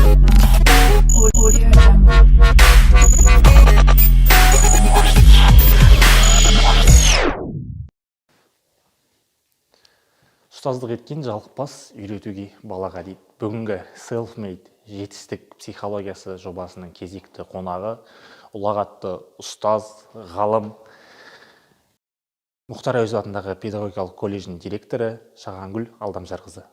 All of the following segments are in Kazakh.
Audio Jungle. Ұстаздық еткен жалықпас, үйретуге балаға дейді. Бүгінгі Self-Made жетістік психологиясы жобасының кезекті қонағы ұлағатты ұстаз, ғалым, Мұхтар Әуезов атындағы педагогикалық колледждің директоры Шағангүл Алдамжарқызы.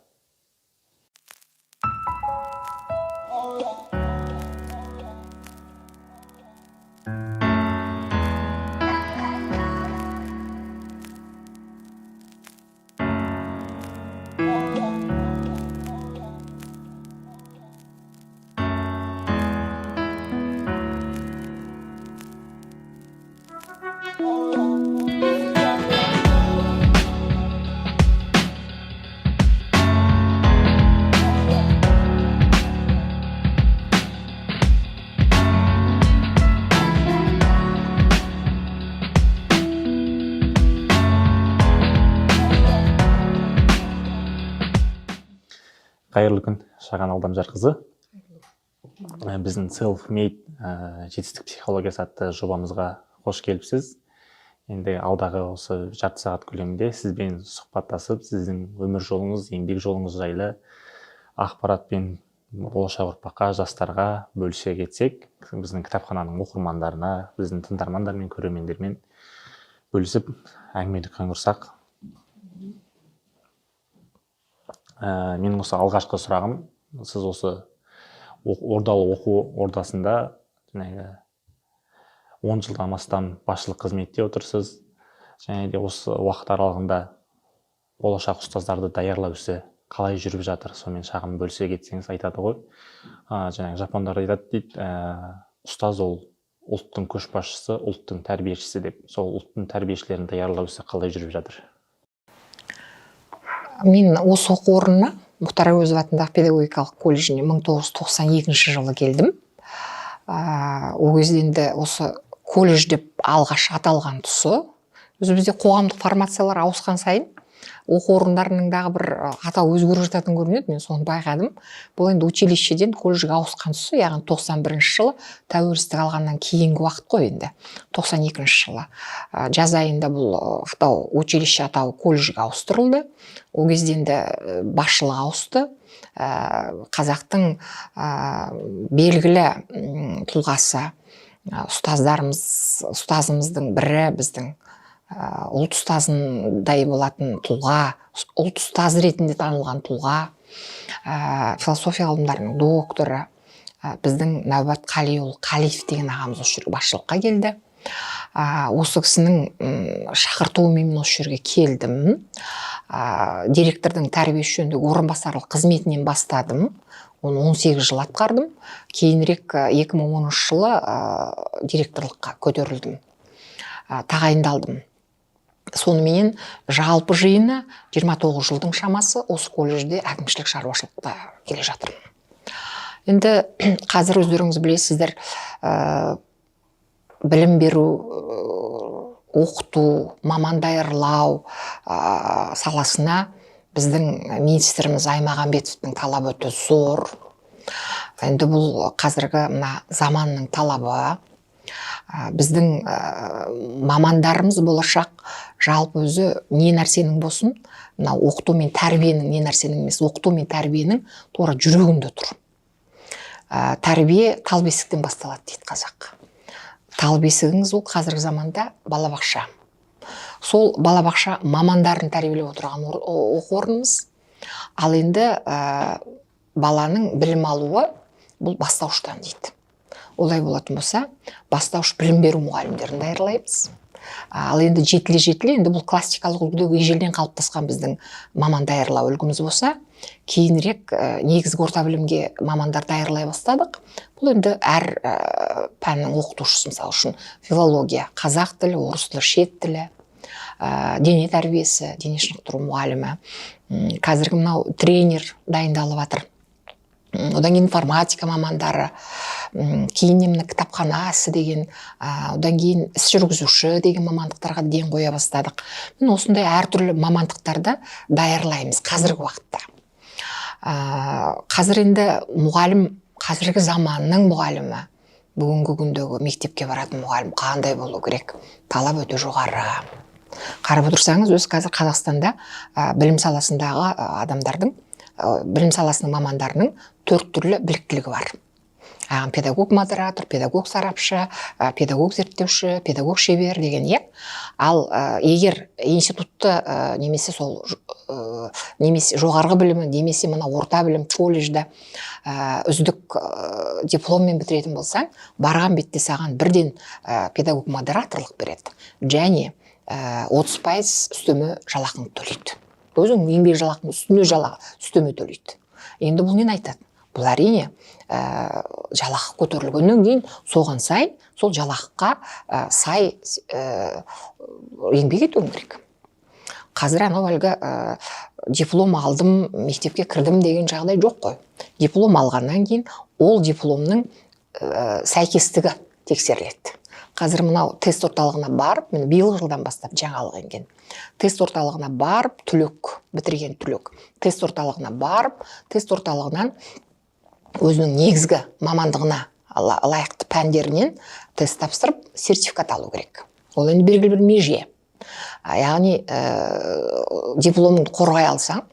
Қайырлы күн, Шаған Алдамжарқызы. Біздің Self-Made жетістік психологиясы атты жобамызға қош келіпсіз. Енді алдағы осы жарты сағат көлемінде сізбен сұхбаттасып, сіздің өмір жолыңыз, еңбек жолыңыз жайлы ақпаратпен болашақ ұрпаққа, жастарға бөлісе кетсек, біздің кітапхананың оқырмандарына, біздің тыңдармандар мен көрермендермен бөлісіп, әңгіме дүкен құрсақ. Менің осы алғашқы сұрағым, сіз осы ордалы оқу ордасында жаңағы 10 жылдан астам басшылық қызметте отырсыз, және де осы уақыт аралығында болашақ ұстаздарды даярлау ісі қалай жүріп жатыр, сонымен шағын бөлісе кетсеңіз. Айтады ғой, жаңағы жапондар айтады дейді, ұстаз ол ұлттың көшбасшысы, ұлттың тәрбиешісі деп. Сол ұлттың тәрбиешілерін даярлау ісі қалай жүріп жатыр? Мен осы оқу орнына, Мұхтар Әуезов атындағы педагогикалық колледжіне 1992 жылы келдім. Ол кезде енді осы колледж деп алғаш аталған тұсы. Өзі бізде қоғамдық формациялар ауысқан сайын оқу орындарының дағы бір атауы өзгеріп жататын көрінеді, мен соны байқадым. Бұл енді училищеден колледжге ауысқан тұсы, яғни 91 жылы тәуелсіздік алғаннан кейінгі уақыт қой енді. 92 жылы жаз айында бұл атау, училище атауы колледжге ауыстырылды. Ол кезде енді басшылық ауысты. Қазақтың белгілі тұлғасы, ұстаздарымыз, ұстазымыздың бірі, біздің ұлт ұстазындай болатын тұлға, ұлт ұстазы ретінде танылған тұлға, философия ғылымдарының докторы, біздің Нәубат Қалиұлы Қалиев деген ағамыз осы жерге басшылыққа келді. Осы кісінің шақыртуымен мен осы жерге келдім. Директордың тәрбие жөніндегі орынбасарлық қызметінен бастадым. Оны 18 жыл атқардым. Кейінірек 2010 жылы директорлыққа көтерілдім, тағайындалдым. Соныменен жалпы жиыны 29 жылдың шамасы осы колледжде әкімшілік шаруашылықта келе жатырмын. Енді қазір өздеріңіз білесіздер, білім беру, оқыту, маман даярлау саласына біздің министріміз Аймағамбетовтің талабы өте зор. Енді бұл қазіргі мына заманның талабы. Біздің мамандарымыз болашақ, жалпы өзі не нәрсенің болсын, мына оқыту мен тәрбиенің, не нәрсенің емес, оқыту мен тәрбиенің тура жүрегінде тұр. Тәрбие тал бесіктен басталады дейді қазақ. Тал бесігіңіз ол қазіргі заманда балабақша. Сол балабақша мамандарын тәрбиелеп отырған оқу орнымыз. Ал енді баланың білім алуы бұл бастауыштан дейді. Олай болатын болса, бастауыш білім беру мұғалімдерін даярлаймыз. Ал енді жетіле жетіле, енді бұл классикалық үлгідегі ежелден қалыптасқан біздің маман даярлау үлгіміз болса, кейінірек негізгі орта білімге мамандар даярлай бастадық. Бұл енді әр пәннің оқытушысы, мысалы үшін филология, қазақ тілі, орыс тілі, шет тілі, дене тәрбиесі, дене шынықтыру мұғалімі, қазіргі мынау тренер дайындалып жатыр. Одан кейін информатика мамандары, кейіннен мына кітапхана ісі деген, одан кейін іс жүргізуші деген мамандықтарға ден қоя бастадық. Міне, осындай әртүрлі мамандықтарды даярлаймыз қазіргі уақытта. Қазір енді мұғалім Қазіргі заманның мұғалімі, бүгінгі күндегі мектепке баратын мұғалім қандай болу керек? Талап өте жоғары. Қарап отырсаңыз, өз қазір Қазақстанда білім саласындағы адамдардың, білім саласының мамандарының 4 түрлі біліктілігі бар. Педагог модератор, педагог сарапшы, педагог зерттеуші, педагог шебер деген, иә. Ал егер институтты немесе сол немесе жоғарғы білімі, немесе мына орта білім, колледжді үздік дипломмен бітіретін болсаң, барған бетте саған бірден педагог модераторлық береді және 30% үстеме жалақыңды төлейді. Өзің еңбек жалақының үстіне жалақы үстеме төлейді. Енді бұл нені айтады? Бұл әрине жалақы көтерілгеннен кейін соған сай, сол жалақыға сай еңбек етуің керек. Қазір анау әлгі диплом алдым, мектепке кірдім деген жағдай жоқ қой. Диплом алғаннан кейін ол дипломның сәйкестігі тексеріледі. Қазір мынау тест орталығына барып, міне, биылғы жылдан бастап жаңалық енген. Тест орталығына барып, түлек, бітірген түлек тест орталығына барып, тест орталығынан өзінің негізгі мамандығына лайықты пәндерінен тест тапсырып, сертификат алу керек. Ол енді белгілі бір меже. Яғни дипломыңды қорғай алсаң,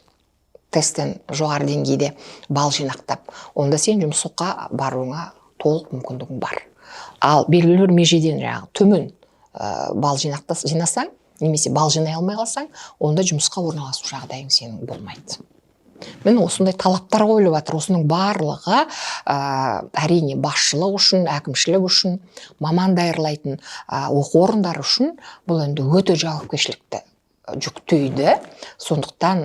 тесттен жоғары деңгейде балл жинақтап, онда сен жұмысқа баруыңа толық мүмкіндігің бар. Ал белгілі бір межеден жаңағы төмен балл жинасаң немесе балл жинай алмай қалсаң, онда жұмысқа орналасу жағдайың сенің болмайды. Міне, осындай талаптар қойылып жатыр. Осының барлығы әрине басшылық үшін, әкімшілік үшін, маман даярлайтын оқу орындары үшін бұл енді өте жауапкершілікті жүктейді. Сондықтан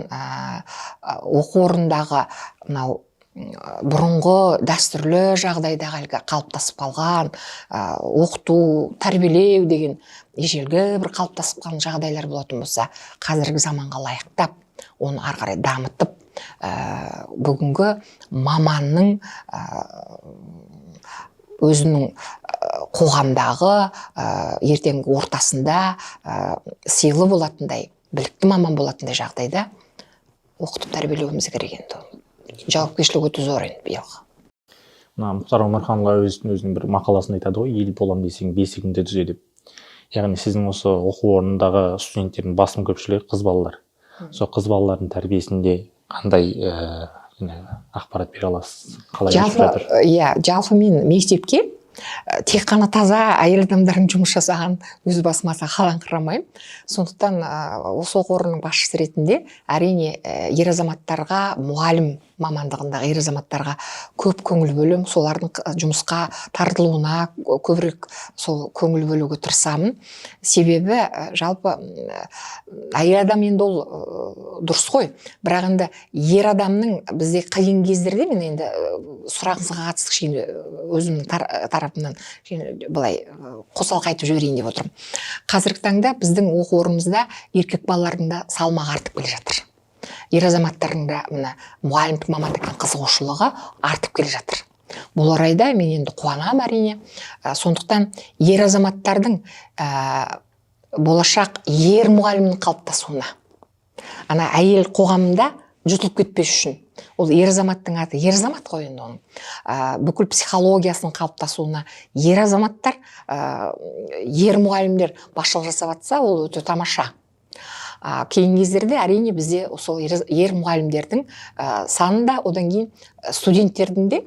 оқу орнындағы мынау бұрынғы дәстүрлі жағдайдағы әлгі қалыптасып қалған оқыту, тәрбиелеу деген ежелгі бір қалыптасып қалған жағдайлар болатын болса, қазіргі заманға лайықтап, оны ары қарай дамытып, бүгінгі маманның өзінің қоғамдағы ертеңгі ортасында сыйлы болатындай, білікті маман болатындай жағдайда оқытып тәрбиелеуіміз керек. Енді жауапкершілік өте зор енді биылғы. Мына Мұхтар Омарханұлы Әуезовтің өзінің бір мақаласында айтады ғой, «Ел болам десең, бесігіңді түзе» деп. Яғни сіздің осы оқу орнындағы студенттердің басым көпшілігі қыз балалар. Сол қыз балалардың тәрбиесінде қандай жаңағы ақпарат бере аласыз, қалай өсіп Жалпы жатыр? Иә, жалпы мен мектепке тек қана таза әйел адамдардың жұмыс жасаған өз басыма аса қалаңқырамаймын. Сондықтан осы оқу орнының басшысы ретінде, әрине, ер азаматтарға, мұғалім мамандығындағы ер азаматтарға көп көңіл бөлемін. Солардың жұмысқа тартылуына көбірек сол көңіл бөлуге тырысамын. Себебі жалпы әйел адам енді ол дұрыс қой, бірақ енді ер адамның бізде қиын кездерде, мен енді сұрағыңызға қатысты кішкене өзімнің тарапымнан кішкене былай қосалқы айтып жіберейін деп отырмын. Қазіргі таңда біздің оқу орнымызда еркек балалардың да салмағы артып келе жатыр, ер азаматтардың да мына мұғалімдік мамандыққа қызығушылығы артып келе жатыр. Бұл орайда мен енді қуанамын, әрине. Сондықтан ер азаматтардың болашақ ер мұғалімнің қалыптасуына, ана әйел қоғамында жұтылып кетпес үшін, ол ер азаматтың аты ер азамат қой енді, оның бүкіл психологиясының қалыптасуына ер азаматтар, ер мұғалімдер басшылық жасап жатса, ол өте тамаша. Кейінгі кездерде, әрине, бізде сол ер мұғалімдердің саны да, одан кейін студенттердің де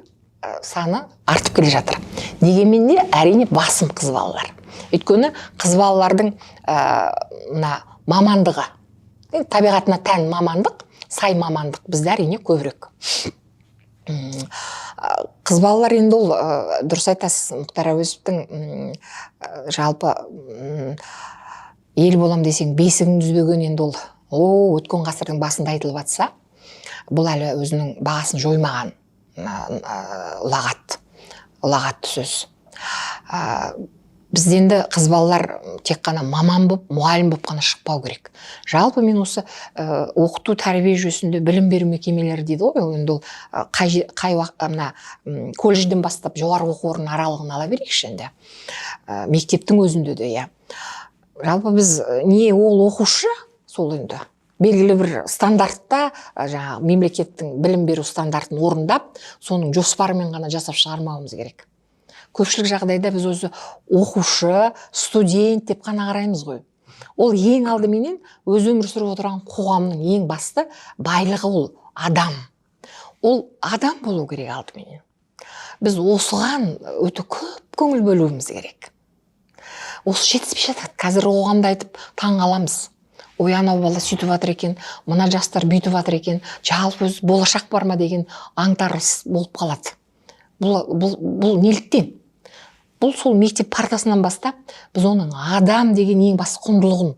саны артып келе жатыр. Дегенмен де, әрине, басым қыз балалар, өйткені қыз балалардың мына мамандығы енді табиғатына тән мамандық, сай мамандық бізде, әрине, көбірек. Қыз балалар енді ол дұрыс айтасыз, Мұхтар Әуезовтің жалпы «Ел болам десең, бесігіңді түзбеген» енді ол өткен ғасырдың басында айтылып жатса, бұл әлі өзінің бағасын жоймаған ұлағатты сөз. Бізде енді қыз балалар тек қана маман болып, мұғалім болып қана шықпау керек. Жалпы мен осы оқыту тәрбие жүйесінде, білім беру мекемелері дейді ғой, ол енді ол қай мына колледжден бастап жоғарғы оқу орны аралығын ала берейікші енді. Мектептің өзінде де, иә, жалпы біз не ол оқушы сол енді Белгілі бір стандартта, жаңағы мемлекеттің білім беру стандартын орындап, соның жоспарымен ғана жасап шығармауымыз керек. Көпшілік жағдайда біз өзі оқушы, студент деп қана қараймыз ғой. Ол ең алдыменен өз өмір сүріп отырған қоғамның ең басты байлығы ол адам. Ол адам болу керек алдыменен. Біз осыған өте көп көңіл бөлуіміз керек. Осы жетіспей жатады. Қазір қоғамда айтып таң қаламыз. Ой, анау бала сөйтіп жатыр екен, мына жастар бүйтіп жатыр екен, жалпы өзі болашақ бар ма деген аңтарыс болып қалады. Бұл неліктен? Бұл сол мектеп партасынан бастап біз оның адам деген ең басты құндылығын,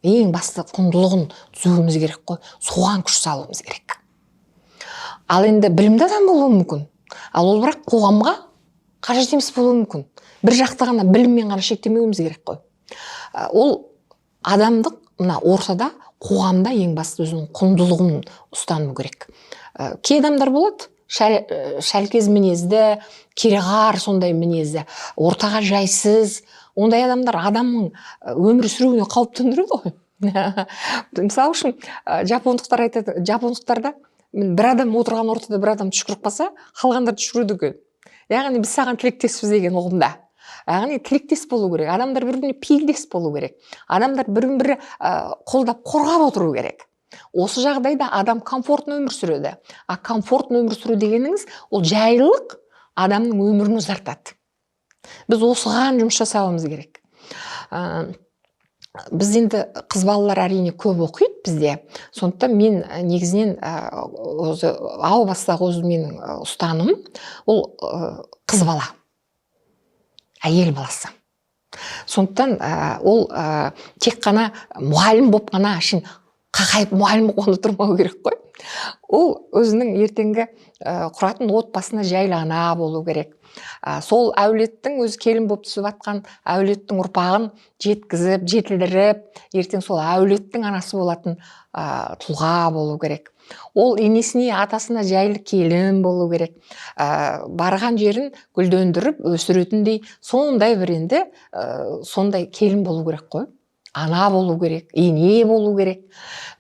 ең басты құндылығын түзуіміз керек қой, соған күш салуымыз керек. Ал енді білімді адам болуы мүмкін, ал ол бірақ қоғамға қажет емес болуы мүмкін. Бір жақты ғана біліммен ғана шектемеуіміз керек қой. Ол адамдық мына ортада, қоғамда ең басты өзінің құндылығын ұстану керек. Кей адамдар болады шәлкез мінезді, кереғар сондай мінезді, ортаға жайсыз. Ондай адамдар адамның өмір сүруіне қауіп төндіреді ғой. Мысалы үшін, жапондықтар айтады, жапондықтарда бір адам отырған ортада бір адам түшкіріп қалса, қалғандар түшкіреді екен. Яғни біз саған тілектеспіз деген ұғымда. Яғни тілектес болу керек, адамдар бір біріне пейілдес болу керек, адамдар бірін бірі қолдап, қорғап отыру керек. Осы жағдайда адам комфортно өмір сүреді. А комфортно өмір сүру дегеніңіз ол жайлылық адамның өмірін ұзартады. Біз осыған жұмыс жасауымыз керек. Біз енді қыз балалар әрине көп оқиды бізде, сондықтан мен негізінен өзі әу бастағы өзі менің ұстанымым ол қыз бала, әйел баласы. Сондықтан ол тек қана мұғалім болып қана, әшейін қақайып мұғалім болып қана тұрмау керек қой. Ол өзінің ертеңгі құратын отбасына жайлы ана болу керек. Сол әулеттің, өзі келін болып түсіп жатқан әулеттің ұрпағын жеткізіп, жетілдіріп, ертең сол әулеттің анасы болатын тұлға болу керек. Ол енесіне, атасына жайлы келін болу керек. Барған жерін гүлдендіріп өсіретіндей сондай бір енді сондай келін болу керек қой, ана болу керек, ене болу керек.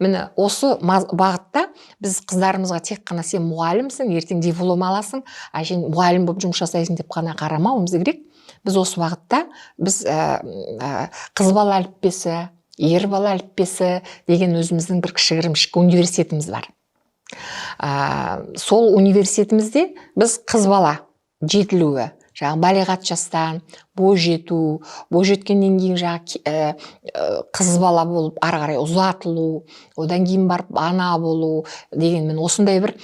Міне, осы бағытта біз қыздарымызға тек қана сен мұғалімсің, ертең диплом аласың, әшейін мұғалім болып жұмыс жасайсың деп қана қарамауымыз керек. Біз осы бағытта біз қыз бала әліппесі, ер бала әліппесі деген өзіміздің бір кішігірім ішкі университетіміз бар. Сол университетімізде біз қыз бала жетілуі, жаңағы балиғат жастан бой жету, бой жеткеннен кейін жаңағы қыз бала болып ары қарай ұзатылу, одан кейін барып ана болу дегенмен осындай бір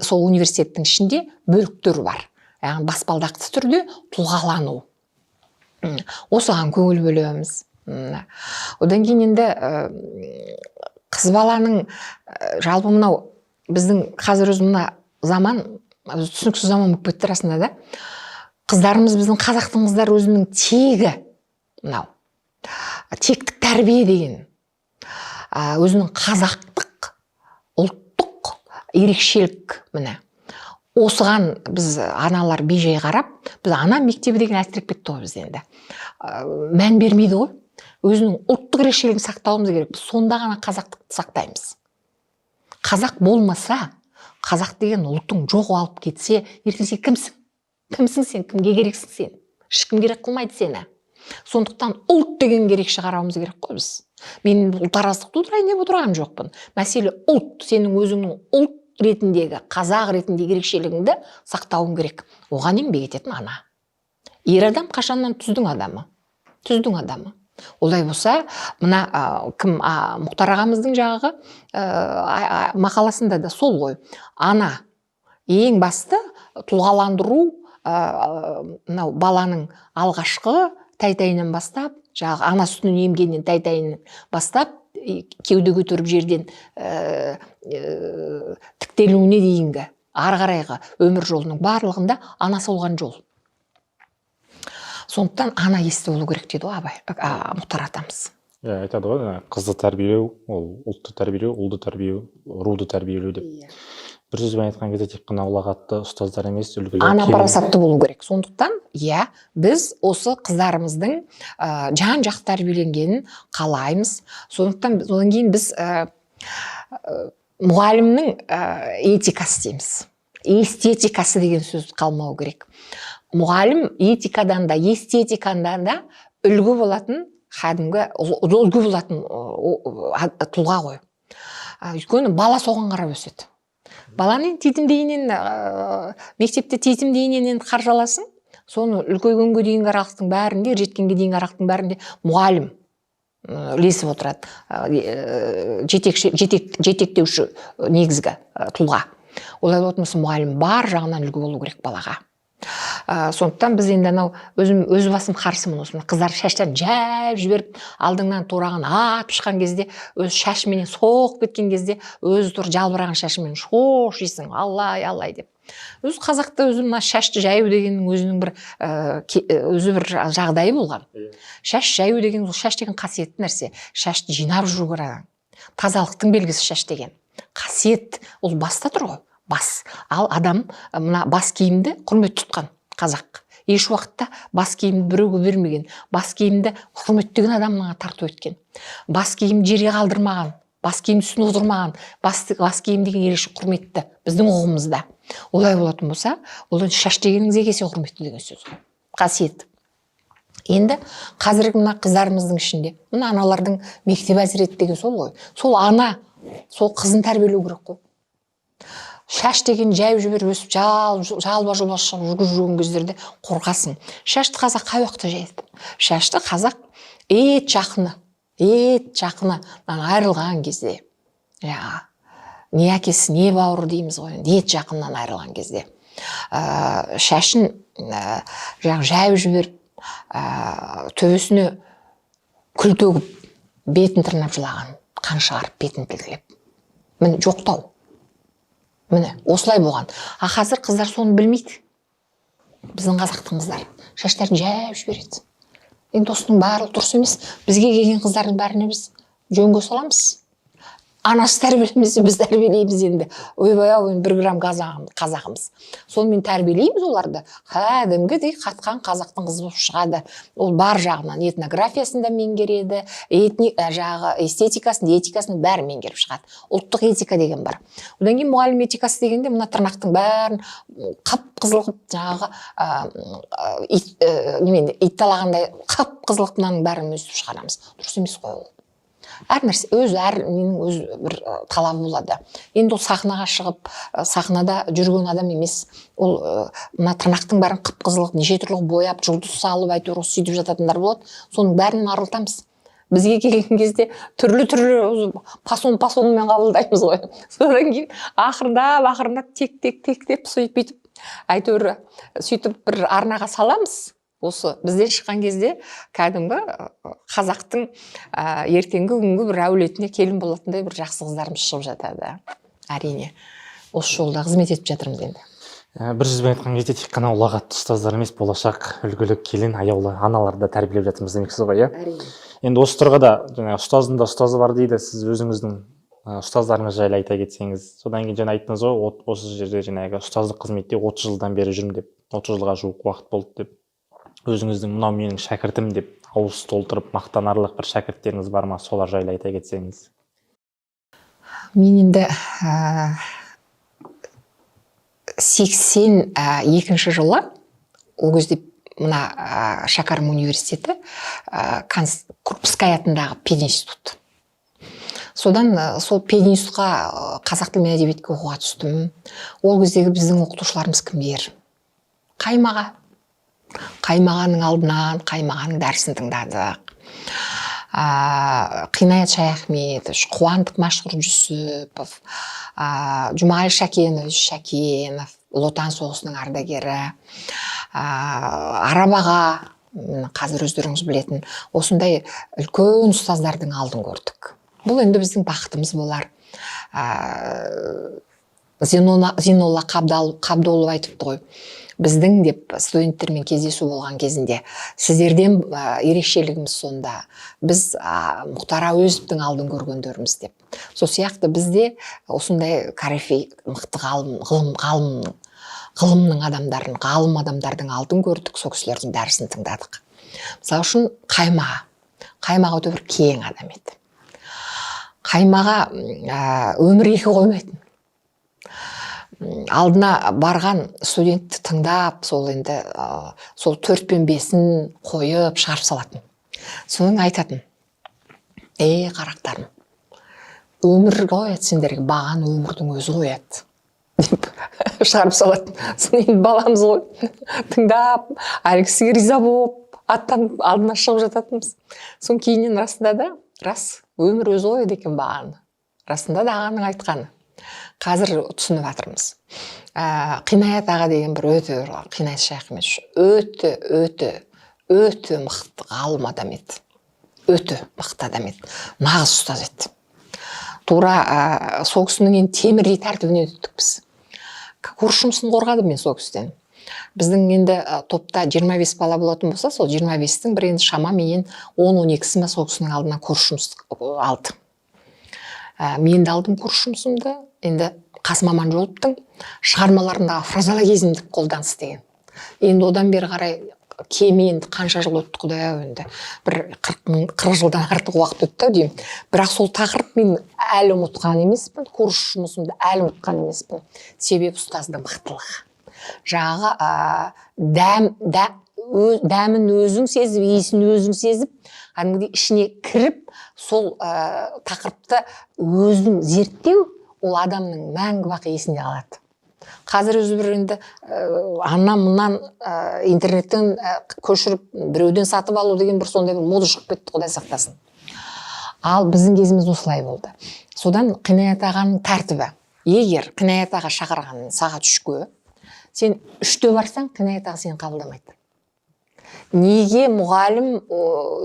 сол университеттің ішінде бөліктер бар, яғни баспалдақты түрде тұлғалану. Осыған көңіл бөлеміз. Одан кейін енді қыз баланың жалпы мынау біздің қазір өзі мына заман өзі түсініксіз заман болып кетті расында да. Қыздарымыз, біздің қазақтың қыздары өзінің тегі, мынау тектік тәрбие деген, өзінің қазақтық ұлттық ерекшелік, міне, осыған біз аналар бейжай қарап, біз ана мектебі деген әлсіреп кетті ғой бізде енді. Мән бермейді ғой. Өзінің ұлттық ерекшелігін сақтауымыз керек, біз сонда ғана қазақтықты сақтаймыз. Қазақ болмаса, қазақ деген ұлтың жоғалып кетсе, ертең сен кімсің? Кімсің сен? Кімге керексің сен? Ешкім керек қылмайды сені. Сондықтан ұлт деген ерекше қарауымыз керек қой біз. Мен ұлтараздық тудырайын деп отырған жоқпын. Мәселе ұлт, сенің өзіңнің ұлт ретіндегі, қазақ ретіндегі ерекшелігіңді сақтауың керек. Оған еңбек ететін ана. Ер адам қашаннан түздің адамы, түздің адамы. Олай болса, мына кім, Мұхтар ағамыздың жаңағы мақаласында да сол ғой. Ана ең басты тұлғаландыру, мынау баланың алғашқы тәй-тәйінен бастап, жаңағы ана сүтінен емгеннен, тәй-тәйінен бастап, кеуде көтеріп жерден тіктелуіне дейінгі ары қарайғы өмір жолының барлығында ана салған жол. Сондықтан ана есті болу керек дейді ғой Абай, Мұхтар атамыз. Иә, айтады ғой, жаңағы қызды тәрбиелеу ол ұлтты тәрбиелеу, ұлды тәрбиелеу руды тәрбиелеу деп. Иә. Бір сөзбен айтқан кезде, тек қана ұлағатты ұстаздар емес, үлгілі Ана келін- парасатты болу керек. Сондықтан, иә, біз осы қыздарымыздың жан жақты тәрбиеленгенін қалаймыз. Сондықтан одан кейін біз мұғалімнің этикасы дейміз, эстетикасы деген сөз қалмау керек. Мұғалім этикадан да, эстетикадан да үлгі болатын, кәдімгі үлгі болатын тұлға ғой. Өйткені бала соған қарап өседі. Баланы титімдейінен, мектепте титімдейінен қаржы аласың, соны үлкейгенге дейінгі аралықтың бәрінде, жеткенге дейінгі аралықтың бәрінде мұғалім ілесіп отырады. Жетекші, жетектеуші, негізгі тұлға. Олай болатын болса, мұғалім бар жағынан үлгі болу керек балаға. Сондықтан біз енді анау, өзім өз басым қарсымын осы мына қыздар шаштарын жайып жіберіп, алдыңнан тураған атып шыққан кезде, өз шашыменен соғып кеткен кезде, өзі тура жалбыраған шашымен шошисың, аллай, аллай деп. Өз қазақта өзі мына шашты жаю дегеннің өзінің бір өзі бір жағдайы болған. Шаш жаю деген, ол шаш деген қасиетті нәрсе. Шашты жинап жүру керек адам. Тазалықтың белгісі шаш деген қасиет, ол баста тұр ғой, бас. Ал адам мына бас киімді құрмет тұтқан. Қазақ еш уақытта бас киімді біреуге бермеген, бас киімді құрметтеген адамға тарту еткен, бас киімді жерге қалдырмаған, бас киімді үстіне отырмаған. Бас киім деген ерекше құрметті біздің ұғымымызда. Олай болатын болса, ол енді шаш дегеніңіз екі есе құрметті деген сөз ғой, қасиет. Енді қазіргі мына қыздарымыздың ішінде мына аналардың мектеп әзіреті деген сол ғой. Сол ана сол қызын тәрбиелеу керек қой. Шаш деген жайып жіберіп, өсіп жалба жұлба шығып жүгіріп жүрген кездерде қорқасың. Шашты қазақ қай уақытта жаяды? Шашты қазақ ет жақынынан айырылған кезде, жаңағы не әкесі, не бауыры дейміз ғой енді, ет жақыннан айырылған кезде шашын жаңағы жайып жіберіп, төбесіне күл төгіп, бетін тырнап жылаған, қан шығарып, бетін тілгілеп. Міне, жоқтау, міне, осылай болған. А қазір қыздар соны білмейді. Біздің қазақтың қыздары шаштарын жайып жібереді. Енді осының барлығы дұрыс емес. Бізге келген қыздардың бәріне біз жөнге саламыз. Анасы тәрбиелемесе, біз тәрбиелейміз енді. Ойбай ау, енді бір грамм қазағымыз, сонымен тәрбиелейміз оларды. Кәдімгідей қатқан қазақтың қызы болып шығады. Ол бар жағынан этнографиясын да меңгереді, жағы эстетикасын, этикасын, бәрін меңгеріп шығады. Ұлттық этика деген бар. Одан кейін мұғалім этикасы дегенде, мына тырнақтың бәрін қып қызыл қылып, жаңағы ит, немен ит талағандай қып қызыл қылып, мынаның бәрін өстіп шығарамыз. Дұрыс емес қой ол. Әр нәрсе өз, әр ненің өз бір талабы болады. Енді ол сахнаға шығып, сахнада жүрген адам емес ол. Мына тырнақтың бәрін қып қызыл қылып, неше түрлі қылып бояп, жұлдыз салып, әйтеуір осы сөйтіп жататындар болады. Соның бәрін арылтамыз. Бізге келген кезде түрлі түрлі фасон фасонымен қабылдаймыз ғой. Содан кейін ақырындап ақырындап, тек тек тек деп, сөйтіп бүйтіп, әйтеуір сөйтіп бір арнаға саламыз. Осы бізден шыққан кезде кәдімгі қазақтың ертеңгі күнгі бір әулетіне келін болатындай бір жақсы қыздарымыз шығып жатады. Әрине, осы жолда қызмет етіп жатырмыз енді. Бір сөзбен айтқан кезде, тек қана ұлағатты ұстаздар емес, болашақ үлгілі келін, аяулы аналарды да тәрбиелеп жатырмыз демексіз ғой, иә? Әрине. Енді осы тұрғыда жаңағы ұстаздың да ұстазы бар дейді. Сіз өзіңіздің ұстаздарыңыз жайлы айта кетсеңіз. Содан кейін жаңа айттыңыз ғой, осы жерде жаңағы ұстаздық қызметте 30 жылдан бері жүрмін деп, 30 жылға жуық уақыт болды деп. Өзіңіздің мынау менің шәкіртім деп ауыз толтырып мақтанарлық бір шәкірттеріңіз бар ма? Солар жайлы айта кетсеңіз. Мен енді 82-жылы, ол кезде мына Шәкәрім университеті, Крупская атындағы пединститут, содан сол пединститутқа қазақ тілі мен әдебиетке оқуға түстім. Ол кездегі біздің оқытушыларымыз кімдер? Қаймаға. Қаймағаның алдынан, Қаймағаның дәрісін тыңдадық. Қинаят Шаяхметович, Қуандық Мәшһүр Жүсіпов, Жұмағали Шәкенович Шәкенов, Ұлы Отан соғысының ардагері, Араб аға, міне, қазір өздеріңіз білетін осындай үлкен ұстаздардың алдын көрдік. Бұл енді біздің бақытымыз болар. Зейнолла Қабдолов айтыпты ғой, біздің деп студенттермен кездесу болған кезінде, сіздерден ерекшелігіміз сонда, біз Мұхтар Әуезовтің алдын көргендеріміз деп. Сол сияқты бізде осындай корифей, мықты ғалым, ғылым, ғалымның, ғылымның адамдарын, ғалым адамдардың алдын көрдік, сол кісілердің дәрісін тыңдадық. Мысалы үшін, Қаймаға. Қаймаға өте бір кең адам еді. Қаймаға өмір екі қоймайтын. Алдына барған студентті тыңдап, сол енді сол төрт пен бесін қойып шығарып салатын. Содан айтатын: «Ей, қарақтарым, өмір қояды сендерге бағаны, өмірдің өзі қояды», – деп шығарып салатын. Содан енді баламыз ғой, тыңдап, әлгі кісіге риза болып, аттанып алдына шығып жататынбыз. Содан кейіннен расында да, рас, өмір өзі қояды екен бағаны, расында да ағаның айтқаны, қазір түсініп жатырмыз. Қинаят аға деген бір өте бір, Қинаят Шаяхметович, өте өте өте мықты ғалым адам еді, өте мықты адам еді, нағыз ұстаз еді тура. Сол кісінің енді темірдей тәртібінен өттік біз. Курс жұмысын қорғадым мен сол кісіден. Біздің енді топта 25 бала болатын болса, сол 25-тің бір енді шамаменен 10-12-сі ма, сол кісінің алдынан курс жұмыс алды. Мен де алдым курс жұмысымды. Енді Қасым Аманжоловтың шығармаларындағы фразеологизмдік қолданыс деген. Енді одан бері қарай кеме енді қанша жыл өтті, құдай ау, енді бір 40 жылдан артық уақыт өтті ау деймін. Бірақ сол тақырып мен әлі ұмытқан емеспін, курс жұмысымды әлі ұмытқан емеспін. Себебі ұстаздың мықтылығы жаңағы дәмін өзің сезіп, иісін өзің сезіп, кәдімгідей ішіне кіріп, сол тақырыпты өзің зерттеу, ол адамның мәңгі бақи есінде қалады. Қазір өзі бір енді аннан мыннан интернеттен көшіріп, біреуден сатып алу деген бір сондай бір мода шығып кетті, құдай сақтасын. Ал біздің кезіміз осылай болды. Содан Қинаят ағаның тәртібі: егер Қинаят аға шақырған сағат 3-ке, сен 3-те барсаң, Қинаят аға сені қабылдамайды. «Неге мұғалім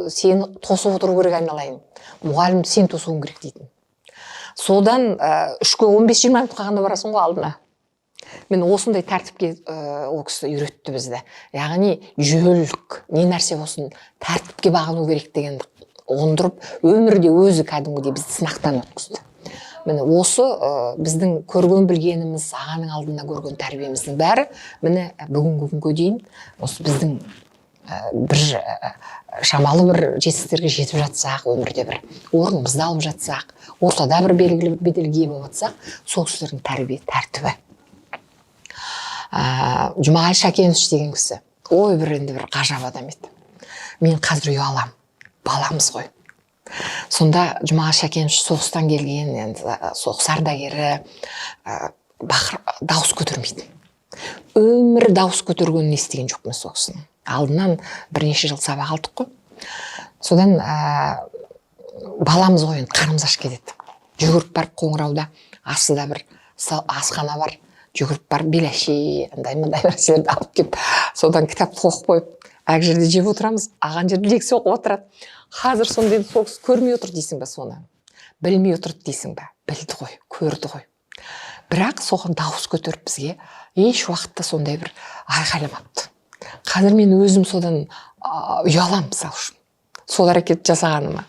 сені тосып отыру керек, айналайын, мұғалім сен тосуың керек», – дейтін. Содан 3-ке 15-20 минут қалғанда барасың ғой алдына. Мен осындай тәртіпке ол кісі үйретті бізді, яғни жүйелілік, не нәрсе болсын тәртіпке бағыну керек дегенді ұғындырып, өмірде өзі кәдімгідей бізді сынақтан өткізді. Міне, осы біздің көрген білгеніміз, ағаның алдында көрген тәрбиеміздің бәрі, міне, бүгінгі күнге дейін осы біздің бір шамалы бір жетістіктерге жетіп жатсақ, өмірде бір орнымызды алып жатсақ, ортада бір белгілі бір беделге ие болып жатсақ, сол кісілердің тәрбие тәртібі. Жұмағали Шәкенович деген кісі, ой, бір енді бір ғажап адам еді. Мен қазір ұяламын, баламыз ғой. Сонда Жұмағали Шәкенович соғыстан келген енді, соғыс ардагері, бақыр, дауыс көтермейтін. Өмірі дауыс көтергенін естіген жоқпын сол кісінің алдынан. Бірнеше жыл сабақ алдық қой. Содан баламыз ғой енді, қарнымыз аш кетеді. Жүгіріп барып Қоңырауда астында бір асхана бар, жүгіріп барып беляши, андай мындай нәрселерді алып келіп, содан кітапты оқып қойып, ана жерде жеп отырамыз, ана жерде лекция оқып отырады. Қазір сонда енді сол кісі көрмей отыр дейсің ба, соны білмей отырды дейсің ба? Білді ғой, көрді ғой. Бірақ соған дауыс көтеріп, бізге еш уақытта сондай бір айқайламапты. Қазір мен өзім содан ұяламын, мысалы үшін, сол әрекет жасағаныма.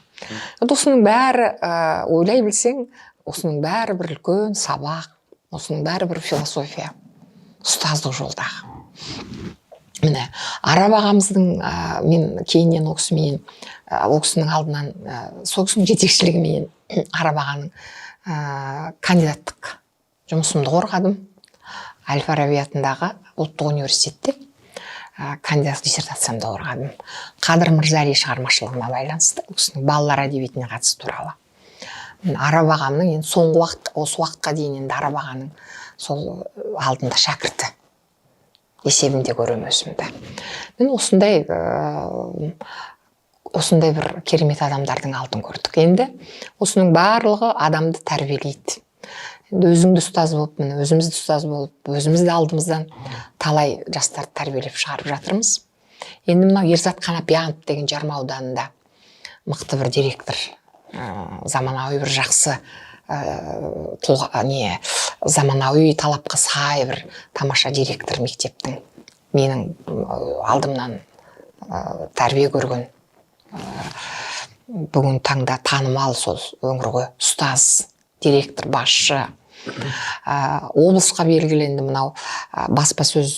Енді осының бәрі, ойлай білсең, осының бәрі бір үлкен сабақ, осының бәрі бір философия ұстаздық жолдағы. Міне, Араб ағамыздың, мен кейіннен ол кісіменен, ол кісінің алдынан, сол кісінің жетекшілігіменен Араб ағаның кандидаттық жұмысымды қорғадым. әл Фараби атындағы ұлттық университетте кандидаттық диссертациямды қорғадым, Қадыр Мырза Әлі шығармашылығына байланысты, ол кісінің балалар әдебиетіне қатысы туралы. Міне, Араб ағамның енді соңғы уақыт, осы уақытқа дейін енді Араб ағаның сол алдында шәкірті есебінде көремін өзімді. Міне, осындай бір керемет адамдардың алдын көрдік. Енді осының барлығы адамды тәрбиелейді. Енді өзіңді ұстаз болып, міне, өзіміз де ұстаз болып, өзіміз де алдымыздан талай жастарды тәрбиелеп шығарып жатырмыз. Енді мынау Ерзат Қанапиянов деген Жарма ауданында мықты бір директор, заманауи бір жақсы тұлға, не, заманауи талапқа сай бір тамаша директор мектептің, менің алдымнан тәрбие көрген, бүгін таңда танымал сол өңірге ұстаз, директор, басшы. Облысқа белгіленді мынау баспасөз,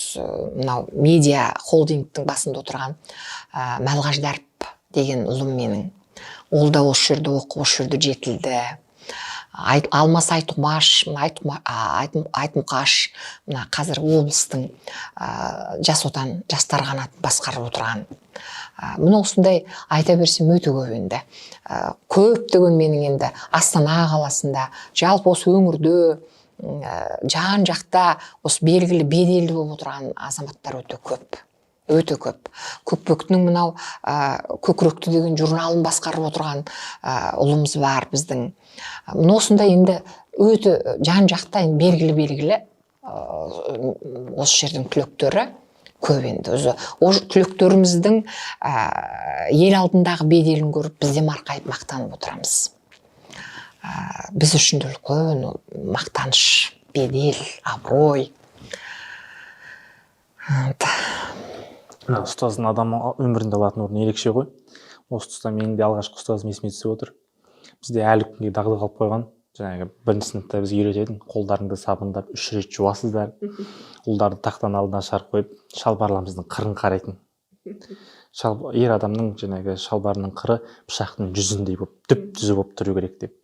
мынау медиа холдингтің басында отырған Мәлғаж Дәріп деген ұлым менің. Ол да осы жерде оқып, осы жерде жетілді. Алмас Айтұмаш, Айтмұқаш, мына қазір облыстың Жас Отан жастар қанатын басқарып отырған. Міне осындай айта берсем өте көп енді. Көптеген менің енді Астана қаласында, жалпы осы өңірде, жан жақта осы белгілі беделді болып отырған азаматтар өте көп. Өте көп. Көкпектің мынау Көкіректі деген журналын басқарып отырған ұлымыз бар біздің. Міне осындай енді өте жан жақта енді белгілі-белгілі осы жердің түлектері көп енді. Өзі ол түлектеріміздің ел алдындағы беделін көріп, біз де марқайып мақтанып отырамыз. Біз үшін де үлкен ол мақтаныш, бедел, абырой. Мына ұстаздың адам өмірінде алатын орны ерекше ғой. Осы тұста менің де алғашқы ұстазым есіме түсіп отыр. Бізде әлі күнге дағды қалып қойған. Жаңағы бірінші сыныпта бізге үйрететін, қолдарыңды сабындап 3 рет жуасыздар. Ұлдарды тақтаның алдына шығарып қойып, шалбарларымыздың қырын қарайтын. Ер адамның жаңағы шалбарының қыры пышақтың жүзіндей болып, түп түзу болып тұру керек деп.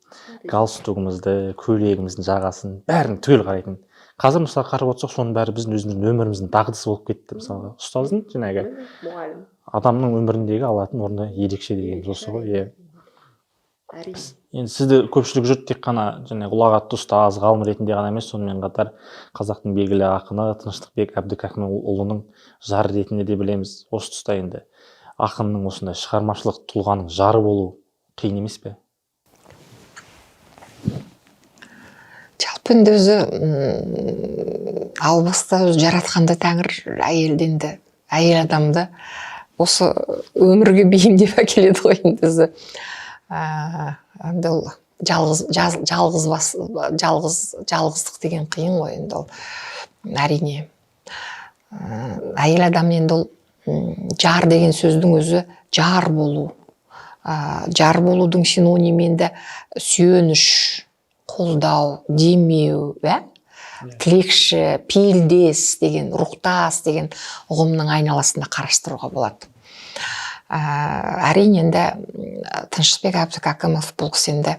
Галстугімізді, көйлегіміздің жағасын бәрін түгел қарайтын. Қазір мысалы қарап отырсақ, соның бәрі біздің өзіміздің өміріміздің дағдысы болып кетті. Мысалға ұстаздың жаңағы мұғалім адамның өміріндегі алатын орны ерекше деген осы ғой, иә. Әрине. Енді сізді көпшілік жұрт тек қана жаңағы ұлағатты ұстаз, ғалым ретінде ғана емес, сонымен қатар қазақтың белгілі ақыны Тыныштықбек Әбдікәкімұлының жары ретінде де білеміз. Осы тұста енді ақынның осындай шығармашылық тұлғаның жары болу қиын емес пе? Жалпы енді өзі, әу баста өзі жаратқанда тәңір әйелді енді, әйел адамды осы өмірге бейімдеп әкеледі ғой енді өзі. Енді ол жалғыз бас, жалғыз, жалғыздық деген қиын ғой енді ол. Әрине. Әйел адам енді ол, жар деген сөздің өзі жар болу. Жар болудың синонимі енді сүйеніш, қолдау, демеу, ә? Тілекші, пейілдес деген, рухтас деген ұғымның айналасында қарастыруға болады. Әрине енді, Тыныштықбек Әбдікәкімов бұл кісі енді,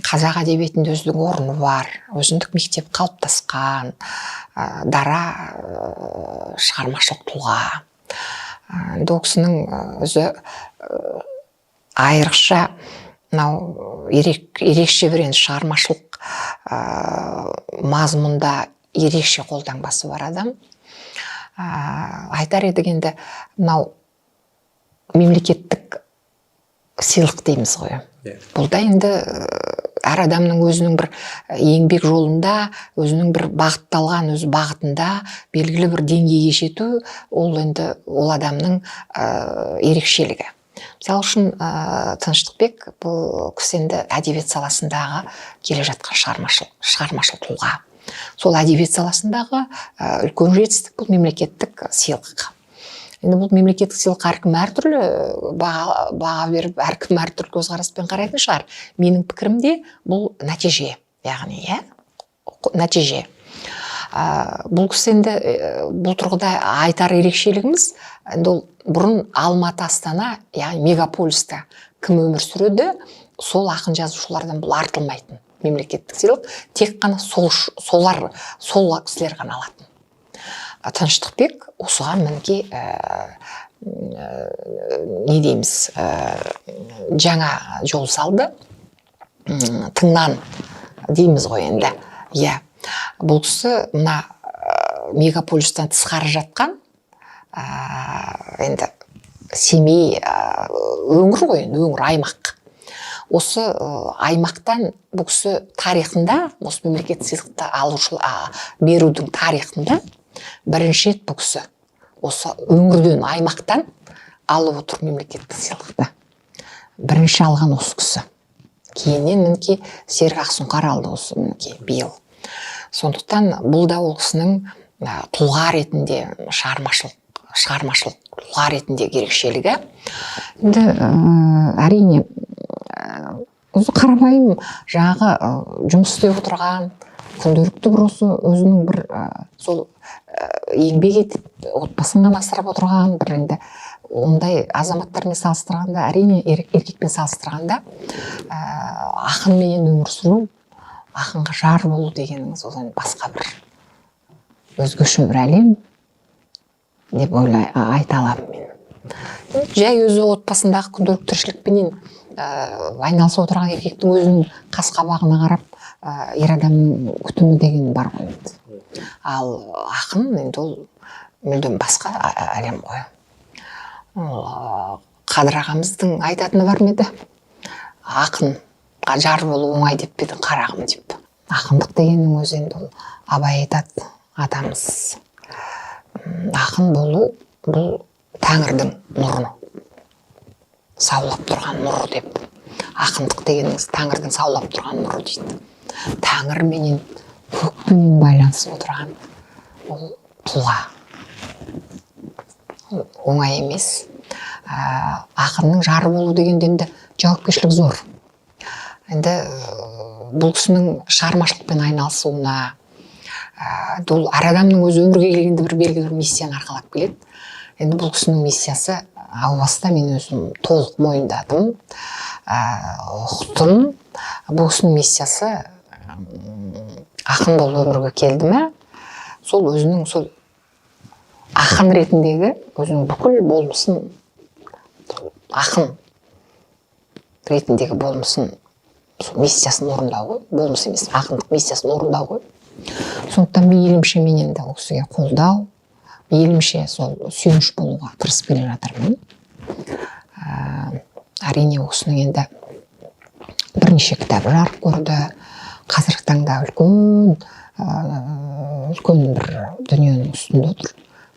қазақ әдебиетінде өзінің орны бар, өзіндік мектеп қалыптасқан, дара, шығармашылық тұлға. Енді ол кісінің, өзі, айрықша мынау ерекше бір енді шығармашылық, мазмұнда ерекше қолтаңбасы бар адам. Айтар едік енді мынау мемлекеттік сыйлық дейміз ғой. Бұл да енді, әр адамның өзінің бір еңбек жолында, өзінің бір бағытталған өз бағытында белгілі бір деңгейге жету, ол енді ол адамның, ерекшелігі. Мысалы үшін, Тыныштықбек бұл кісі енді әдебиет саласындағы келе жатқан шығармашыл тұлға. Сол әдебиет саласындағы, үлкен жетістік бұл мемлекеттік сыйлық. Енді бұл мемлекеттік сыйлыққа әркім әртүрлі баға беріп, әркім әртүрлі көзқараспен қарайтын шығар. Менің пікірімде бұл нәтиже, яғни, иә, нәтиже. Бұл кісі енді, бұл тұрғыда айтар ерекшелігіміз, енді ол бұрын Алматы, Астана, яғни мегаполиста кім өмір сүреді, сол ақын жазушылардан бұл артылмайтын мемлекеттік сыйлық, тек қана сол кісілер ғана алатын. Тыныштықбек осыған мінекей, не дейміз, жаңа жол салды, тыңнан дейміз ғой енді. Иә, бұл кісі мына, мегаполистан тысқары жатқан, енді Семей, өңір ғой енді, өңір, аймақ. Осы, аймақтан бұл кісі тарихында, осы мемлекеттік сыйлықты берудің тарихында бірінші рет бұл кісі осы өңірден, аймақтан алып отыр мемлекеттік сыйлықты. Бірінші алған осы кісі. Кейіннен мінекей Серік Ақсұңқар алды осы мінекей биыл. Сондықтан бұл да ол кісінің тұлға ретінде, шығармашылық тұлға ретіндегі ерекшелігі. Енді әрине осы қарапайым жаңағы жұмыс істеп отырған күнделікті бір осы өзінің бір сол еңбек етіп отбасын ғана асырап отырған бір енді ондай азаматтармен салыстырғанда, әрине еркекпен салыстырғанда ақынменен өмір сүру, ақынға жар болу дегеніңіз ол енді басқа бір өзгеше бір әлем деп айта аламын мен. Жай өзі отбасындағы күнделікті тіршілікпенен айналысып отырған еркектің өзінің қас қабағына қарап ер адамның күтімі деген бар ғой енді. Ал ақын енді ол мүлдем басқа әлем ғой. Ол Қадыр ағамыздың айтатыны бар ма еді? Ақынға жар болу оңай деп пе едің, қарағым деп. Ақындық дегеннің өзі енді ол Абай айтады атамыз. Ақын болу бұл тәңірдің нұры, саулап тұрған нұры деп. Ақындық дегеніңіз тәңірдің саулап тұрған нұры дейді. Тәңір менен көкпенен байланысып отырған ол тұлға. Ол оңай емес. Ақынның жары болу дегенде енді жауапкершілік зор. Енді бұл кісінің шығармашылықпен айналысуына, ол әр адамның өзі өмірге келгенде бір белгілі бір миссияны арқалап келеді. Енді бұл кісінің миссиясы әу баста мен өзім толық мойындадым, ұқтым. Бұл кісінің миссиясы ақын болып өмірге келді ме, сол өзінің сол ақын ретіндегі өзінің бүкіл болмысын, ақын ретіндегі болмысын, сол миссиясын орындау ғой. Болмыс емес, ақындық миссиясын орындау ғой. Сондықтан мейілімше мен енді ол кісіге қолдау, мейілімше сол сүйеніш болуға тырысып келе жатырмын. Әрине ол кісінің енді бірнеше кітабы жарық көрді. Қазіргі таңда үлкен бір дүниенің үстінде отыр.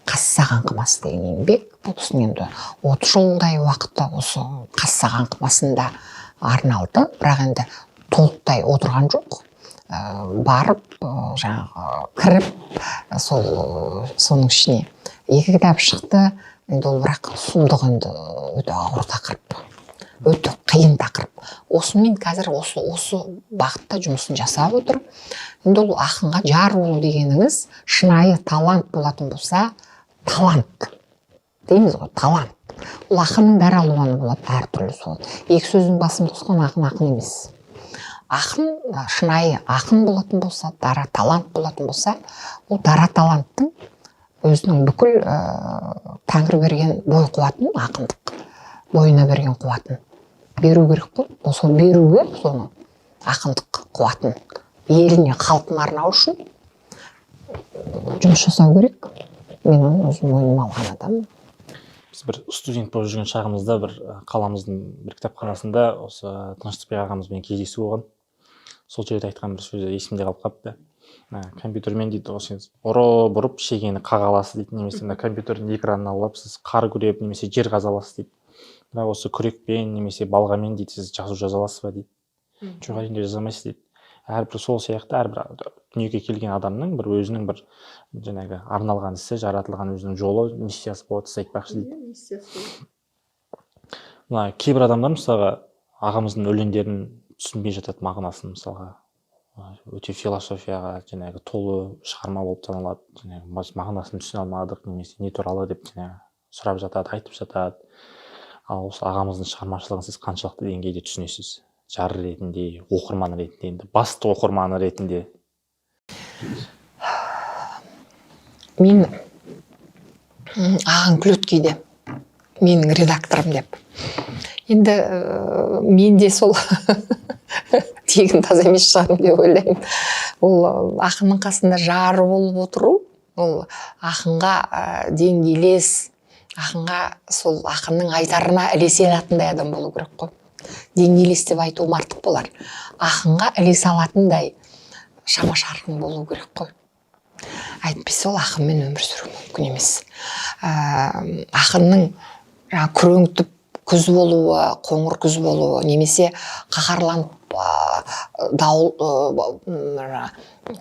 Қасса қаңқымас деген еңбек. Бұл кісінің енді 30 жылдай уақытта осы Қасса қаңқымасында арналды. Бірақ енді толықтай отырған жоқ. Барып жаңағы кіріп сол соның ішіне екі кітап шықты. Енді ол бірақ сұмдық, енді өте ауыр тақырып, өте қиын тақырып. Осымен қазір осы бағытта жұмысын жасап отыр. Енді ол ақынға жар болу дегеніңіз шынайы талант болатын болса, талант дейміз ғой, талант. Ол ақынның да әр алуаны болады, әртүрлі болады. Екі сөздің басын қосқан ақын ақын емес. Ақын шынайы ақын болатын болса, дара талант болатын болса, ол дара таланттың өзінің бүкіл тәңір берген бой қуатын, ақындық бойына берген қуатын беру керек қой. Ол сол беруге, соны ақындық қуатын еліне, халқына арнау үшін жұмыс жасау керек. Мен оны өзім мойныма алған адаммын. Біз бір студент болып жүрген шағымызда бір қаламыздың бір кітапханасында осы Тыныштықбек ағамызбен кездесу болған. Сол жерде айтқан бір сөзі есімде қалып қалыпты. Компьютермен дейді, осы ұрып ұрып шегені қаға аласыз дейді, немесе мына компьютердің экранын алып сіз қар күреп немесе жер қаза аласыз дейді. Бірақ осы күрекпен немесе балғамен дейді сіз жазу жаза аласыз ба дейді. Жоқ, әрине жаза алмайсыз дейді. Әрбір сол сияқты әрбір дүниеге келген адамның бір өзінің бір жаңағы арналған ісі, жаратылған өзінің жолы, миссиясы болады сіз айтпақшы дейді. Миссиясы. Мына кейбір адамдар мысалға ағамыздың өлеңдерін түсінбей жатады мағынасын, мысалға өте философияға жаңағы толы шығарма болып саналады, жаңағы мағынасын түсіне алмадық немесе не туралы деп жаңағы сұрап жатады, айтып жатады. Ал осы ағамыздың шығармашылығын сіз қаншалықты деңгейде түсінесіз? Жар ретінде, оқырман ретінде, енді басты оқырманы ретінде. Мен ағаң күледі кейде, менің редакторым деп. Енді мен де сол тегін таза емес шығармын деп ойлаймын. Ол ақынның қасында жар болып отыру, ол ақынға деңгейлес, ақынға сол ақынның айтарына ілесе алатындай адам болу керек қой. Деңгейлес деп айтуым артық болар. Ақынға ілесе алатындай шама шарқың болу керек қой. Әйтпесе ол ақынмен өмір сүру мүмкін емес. Ақынның жаңа күреңітіп күз болуы, қоңыр күз болуы, немесе қаһарланып болып, дауыл,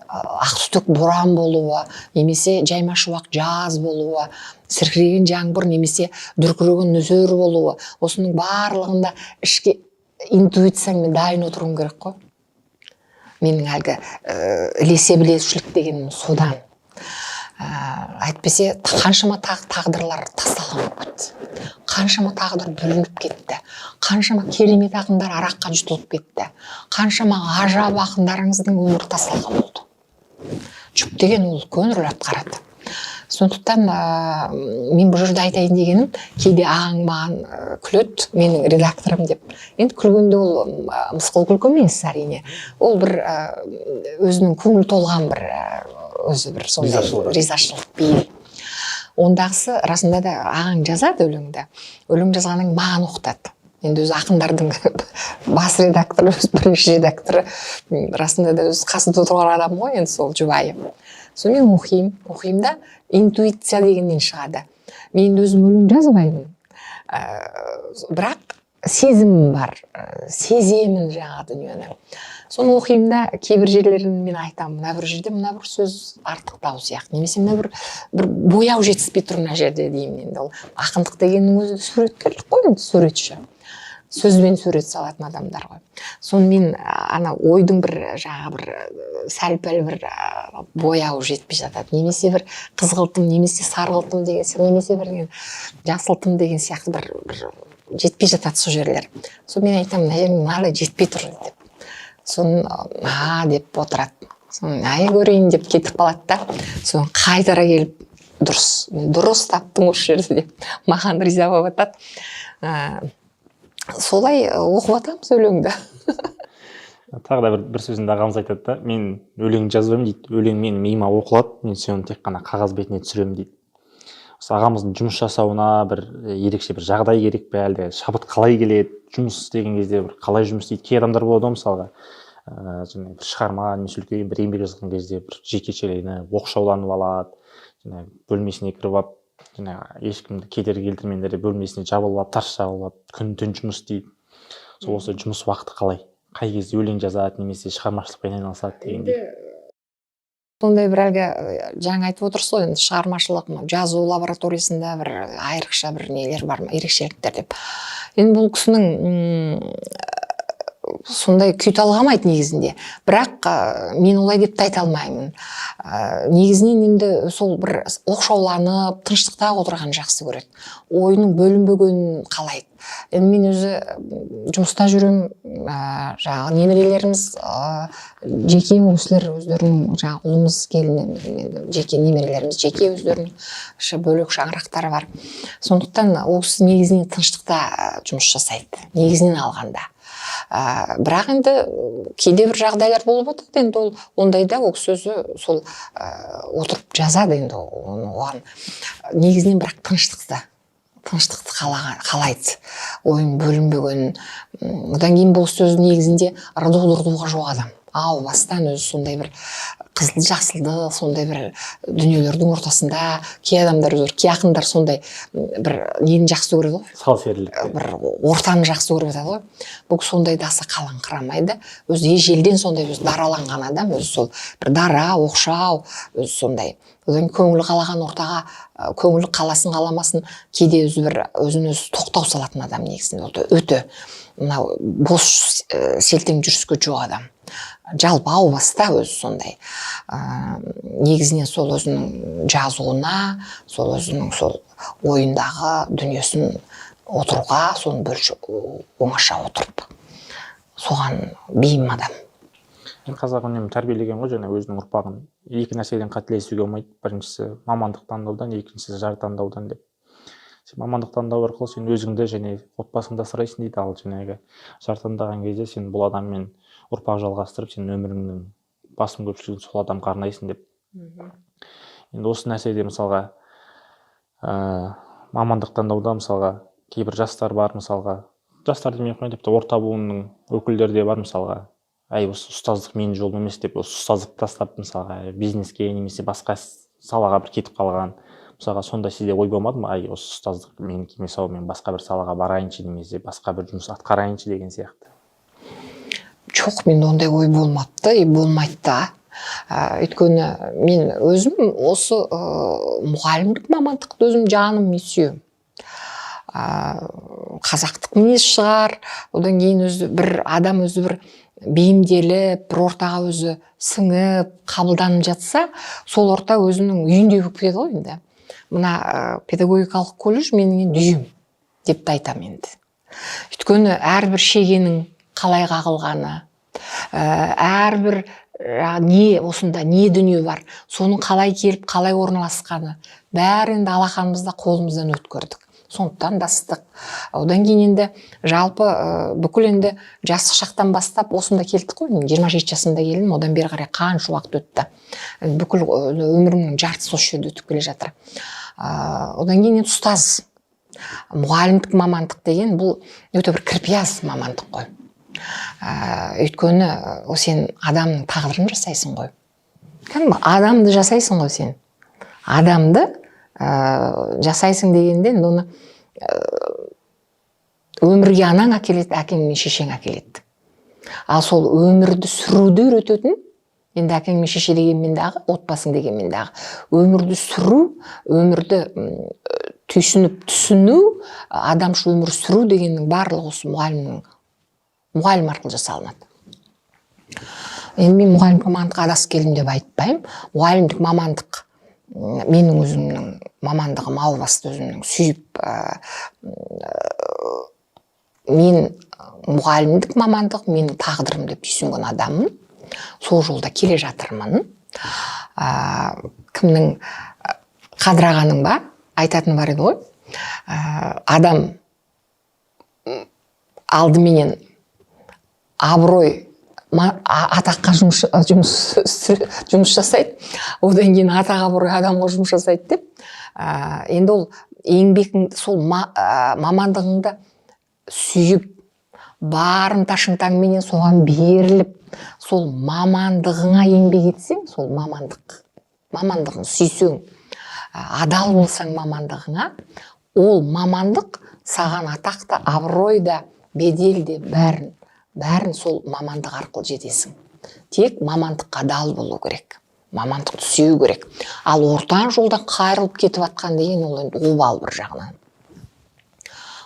ақ түтек боран болуы немесе жайма шуақ жаз болуы, сіркіреген жаңбыр немесе дүркіреген нөсер болуы, осының барлығында ішкі интуицияңмен дайын отыруың керек қой. Менің әлгі ілесе білушілік дегенім содан. Әйтпесе қаншама тағдырлар тасталған болып кетті, қаншама тағдыр бүлініп кетті, қаншама керемет ақындар араққа жұтылып кетті, қаншама ғажап ақындарыңыздың өмірі тасталған болды. Жұп деген ол үлкен рөл атқарады. Сондықтан мен бұл жерде айтайын дегенім, кейде ағаң маған күледі, менің редакторым деп. Енді күлгенде ол мысқыл күлкі емес, әрине, ол бір өзінің көңіл толған бір өзі бір сондай Ризашылық. Ризашылық, бейіл. Ондағысы расында да ағаң жазады өлеңді, өлең жазғаннан кейін маған оқытады. Енді өзі ақындардың бас редакторы, өзі бірінші редакторы, расында да өзі қасында отырған адам ғой енді, сол жұбайы. Сонымен оқимын, оқимын да, интуиция дегеннен шығады. Мен енді өзім өлең жазбаймын, бірақ сезімім бар, сеземін жаңағы дүниені. Соны оқимын да, кейбір жерлерін мен айтамын: мына бір жерде мына бір сөз артықтау сияқты немесе мына бір бояу жетіспей тұр мына жерде деймін. Енді ол ақындық дегеннің өзі суреткерлік қой енді, суретші, сөзбен сурет салатын адамдар ғой. Сонымен ана ойдың бір жаңағы бір сәл пәл бір бояуы жетпей жатады немесе бір қызғылтым немесе сарғылтым деген сияқты немесе бір жасылтым деген сияқты бір жетпей жатады сол жерлер. Соны мен айтамын: мына жер мынадай жетпей тұр деп. Соны а деп отырады, соны ай көрейін деп кетіп қалады да, соны қайтара келіп: дұрыс, дұрыс таптың осы жерді деп маған риза болып жатады. Солай оқып жатамыз өлеңді. Тағы да бір сөзінде ағамыз айтады да: мен өлең жазбаймын дейді, өлең менің миыма оқылады, мен соны тек қана қағаз бетіне түсіремін дейді. Осы ағамыздың жұмыс жасауына бір ерекше бір жағдай керек пе, әлде шабыт қалай келеді, жұмыс істеген кезде бір қалай жұмыс істейді? Кей адамдар болады ғой, мысалға, жаңағы бір шығарма немесе үлкен бір еңбек жазған кезде бір жекешеленіп, оқшауланып алады, жаңағы бөлмесіне кіріп алып, жаңағы ешкімді кедергі келтірмеңдер деп бөлмесіне жабылып алып, тарс жабылып алып, күн түн жұмыс істейді. Сол осы жұмыс уақыты қалай, қай кезде өлең жазады немесе шығармашылықпен айналысады дегендей? Сондай бір әлгі жаңа айтып отырсыз ғой енді, шығармашылық мынау жазу лабораториясында бір айрықша бір нелер бар ма, ерекшеліктер деп. Енді бұл кісінің сондай күй талғамайды негізінде, бірақ мен олай деп те айта алмаймын. Негізінен енді сол бір оқшауланып, тыныштықта отырғанды жақсы көреді, ойының бөлінбегенін қалайды. Енді мен өзі жұмыста жүремін, жаңағы немерелеріміз, жеке, ол кісілер өздерінің жаңағы ұлымыз, келін, енді жеке немерелеріміз, жеке өздерінің бөлек шаңырақтары бар. Сондықтан ол кісі негізінен тыныштықта жұмыс жасайды негізінен алғанда. Бірақ енді кейде бір жағдайлар болып жатады. Енді ол ондайда ол кісі өзі сол отырып жазады енді оны, оған негізінен, бірақ тыныштықты қалайды, ойын бөлінбегенін. Одан кейін бұл сөз негізінде ырду дырдуға жоқ адам. Ау бастан өзі сондай бір қызыл жасылды сондай бір дүниелердің ортасында. Кей адамдар өздері, кей ақындар сондай бір нені жақсы көреді ғой. Сал серілік. Бір ортаны жақсы көріп жатады ғой. Бұл кісі ондайды аса қалаңқырамайды. Өзі ежелден сондай, өзі дараланған адам, өзі сол бір дара, оқшау, өзі сондай. Одан кейін көңілі қалаған ортаға, көңілі қаласын қаламасын, кейде өзі бір өзін өзі тоқтау салатын адам негізінде. Ол өте мынау бос селтең жүріске жоқ адам жалпы, ау баста өзі сондай. Негізінен сол өзінің жазуына, сол өзінің сол ойындағы дүниесін отыруға, соны бөлші оңаша отырып, соған бейім адам. Енді қазақ үнемі тәрбиелеген ғой және өзінің ұрпағын: екі нәрседен қателесуге болмайды, біріншісі мамандық таңдаудан, екіншісі жар таңдаудан деп. Сен мамандық таңдау арқылы сен өзіңді және отбасыңды асырайсың дейді, ал жаңағы жар таңдаған кезде сен бұл адаммен ұрпақ жалғастырып, сен өміріңнің басым көпшілігін сол адамға арнайсың деп. Енді осы нәрседе, мысалға, мамандық таңдауда, мысалға, кейбір жастар бар, мысалға, жастар демей ақ қояйын, тіпті орта буынның өкілдері де бар, мысалға, әй, осы ұстаздық менің жолым емес деп, осы ұстаздықты тастап, мысалға, бизнеске немесе басқа салаға бір кетіп қалған. Мысалға, сондай сізде ой болмады ма: әй, осы ұстаздық менікі емес ау, мен басқа бір салаға барайыншы немесе басқа бір жұмыс атқарайыншы деген сияқты? Жоқ, менде ондай ой болмапты и болмайды да. Өйткені мен өзім осы мұғалімдік мамандықты өзім жаным сүйемін. Қазақтық мінез шығар. Одан кейін өзі бір адам өзі бір бейімделіп, бір ортаға өзі сіңіп, қабылданып жатса, сол орта өзінің үйіндей болып кетеді ғой енді. Мына педагогикалық колледж менің енді үйім деп те айтамын енді. Өйткені әрбір шегенің қалай қағылғаны, әрбір не осында не дүние бар, соның қалай келіп, қалай орналасқаны, бәрі енді алақанымызда, қолымыздан өткердік. Сондықтан да ыстық. Одан кейін енді жалпы бүкіл енді жастық шақтан бастап осында келдік қой. Мен 27 жасымда келдім, одан бері қарай қанша уақыт өтті. Бүкіл өмірімнің жартысы осы жерде өтіп келе жатыр. Одан кейін енді ұстаз, мұғалімдік мамандық деген бұл өте бір кірпияз мамандық қой. Өйткені ол сен адамның тағдырын жасайсың ғой. Кәдімгі адамды жасайсың ғой сен. Адамды жасайсың дегенде енді оны өмірге анаң әкеледі, әкең мен шешең әкеледі. Ал сол өмірді сүруді үйрететін енді әкең мен шеше дегенмен дағы, отбасың дегенмен дағы, өмірді сүру, өмірді түйсініп түсіну, адамша өмір сүру дегеннің барлығы осы мұғалім арқылы жасалынады. Енді мен мұғалімдік мамандыққа адасып келдім деп айтпаймын. Мұғалімдік мамандық менің өзімнің мамандығым, әу баста өзімнің сүйіп, мен мұғалімдік мамандық менің тағдырым деп түйсінген адаммын. Сол жолда келе жатырмын. Кімнің, Қадыр ағаның ба айтатыны бар еді ғой, адам алдыменен абырой атаққа жұмыс жасайды, одан кейін атақ абырой адамға жұмыс жасайды деп. Енді ол еңбегің, сол мамандығыңды сүйіп, бар ынта шынтаңменен соған беріліп, сол мамандығыңа еңбек етсең, сол мамандығын сүйсең, адал болсаң мамандығыңа, ол мамандық саған атақ та, абырой да, бедел де, бәрін сол мамандық арқылы жетесің. Тек мамандыққа адал болу керек, мамандықты сүю керек. Ал орта жолдан қайырылып кетіп жатқан деген ол енді обал бір жағынан.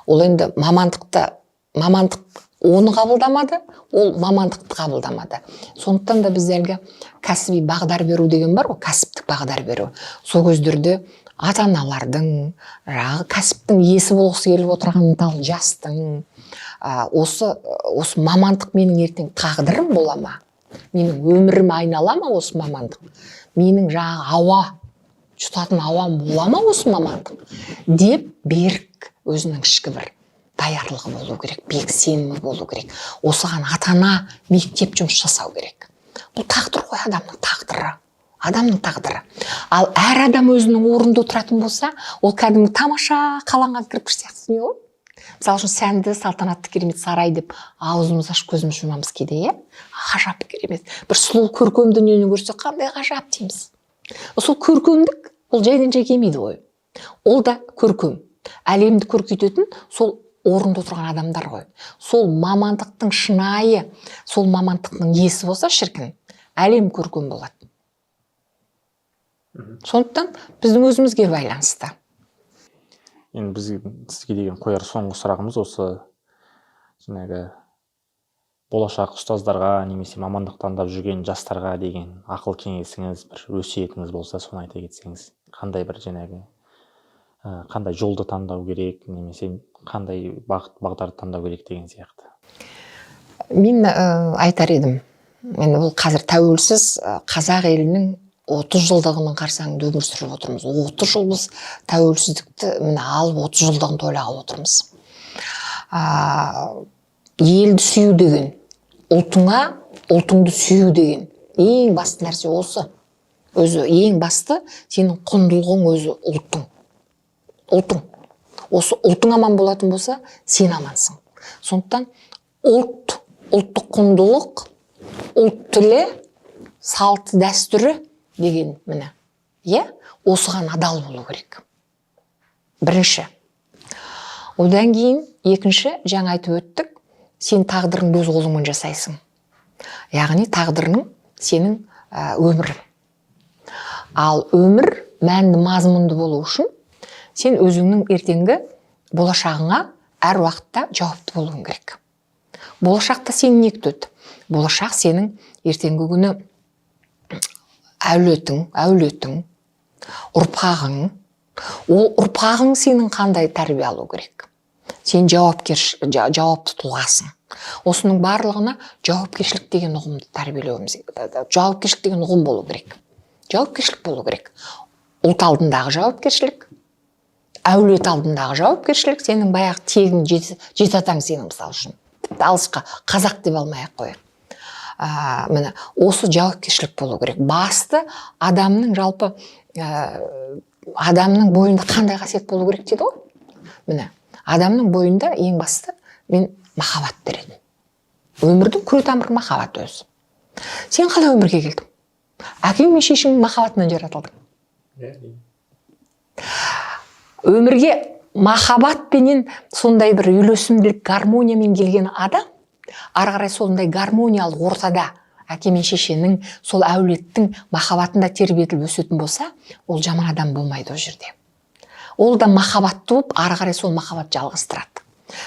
Ол енді мамандық оны қабылдамады, ол мамандықты қабылдамады. Сондықтан да бізде әлгі кәсіби бағдар беру деген бар ғой, кәсіптік бағдар беру. Сол кездерде ата-аналардың, жаңағы кәсіптің иесі болғысы келіп отырған ынталы жастың, осы мамандық менің ертең тағдырым бола ма, менің өмірім айнала ма осы мамандық, менің жаңағы ауа жұтатын ауам бола ма осы мамандық деп берік өзінің ішкі бір даярлығы болу керек, бек сенімі болу керек. Осыған ата-ана, мектеп жұмыс жасау керек. Бұл тағдыр ғой, адамның тағдыры. Адамның тағдыры. Ал әр адам өзінің орнында отыратын болса, ол кәдімгі тамаша қаланған кірпіш сияқты дүние ғой. Мысалы үшін, сәнді, салтанатты керемет сарай деп аузымыз ашып, көзіміз жұмамыз кейде, иә? Ғажап керемет. Бір сұлу көркем дүниені көрсек, қандай ғажап дейміз. Сол көркемдік ол жайдан жай келмейді ғой. Ол да көркем. Әлемді көркейтетін сол орында отырған адамдар ғой. Сол мамандықтың шынайы, сол мамандықтың иесі болса шіркін, әлем көркем болады. Сондықтан біздің өзімізге байланысты. Енді біз сізге деген қояр соңғы сұрағымыз осы жаңағы болашақ ұстаздарға немесе мамандық таңдап жүрген жастарға деген ақыл кеңесіңіз, бір өсиетіңіз болса, соны айта кетсеңіз. Қандай бір жаңағы қандай жолды таңдау керек немесе қандай бағыт бағдарды таңдау керек деген сияқты. Мен айтар едім, енді бұл қазір тәуелсіз қазақ елінің 30 жылдығының қарсаңында өмір сүріп отырмыз. 30 жыл біз тәуелсіздікті міне алып, 30 жылдығын тойлағалы отырмыз. Елді сүю деген, ұлтыңа, ұлтыңды сүю деген ең басты нәрсе осы. Өзі ең басты сенің құндылығың өзі ұлтың. Ұлтың. Осы ұлтың аман болатын болса, сен амансың. Сондықтан ұлт, ұлттық құндылық, ұлт тілі, салт дәстүрі деген міне, иә, осыған адал болу керек. Бірінші. Одан кейін екінші, жаңа айтып өттік, сен тағдырыңды өз қолыңмен жасайсың. Яғни тағдырың сенің өмірің. Ал өмір мәнді, мазмұнды болу үшін сен өзіңнің ертеңгі болашағыңа әр уақытта жауапты болуың керек. Болашақта сені не күтеді? Болашақ сенің ертеңгі күні әулетің, ұрпағың. Ол ұрпағың сенің қандай тәрбие алу керек? Сен жауапты тұлғасың. Осының барлығына жауапкершілік деген ұғымды тәрбиелеуіміз, жауапкершілік деген ұғым болу керек. Жауапкершілік болу керек. Ұлт алдындағы жауапкершілік, әулет алдындағы жауапкершілік, сенің баяғы тегің, жеті атаң сенің, мысалы үшін. Тіпті алысқа қазақ деп алмай ақ қояйық. Міне, осы жауапкершілік болу керек. Басты адамның жалпы адамның бойында қандай қасиет болу керек дейді ғой? Міне, адамның бойында ең басты мен махаббат дер едім. Өмірдің күре тамыры махаббат өзі. Сен қалай өмірге келдің? Әкең мен шешеңнің махаббатынан жаратылдың. Өмірге махаббатпенен, сондай бір үйлесімділік, гармониямен келген адам ары қарай сондай гармониялық ортада, әке мен шешенің, сол әулеттің махаббатында тербетіліп өсетін болса, ол жаман адам болмайды ол жерде. Ол да махаббатты болып, ары қарай сол махаббат жалғастырады.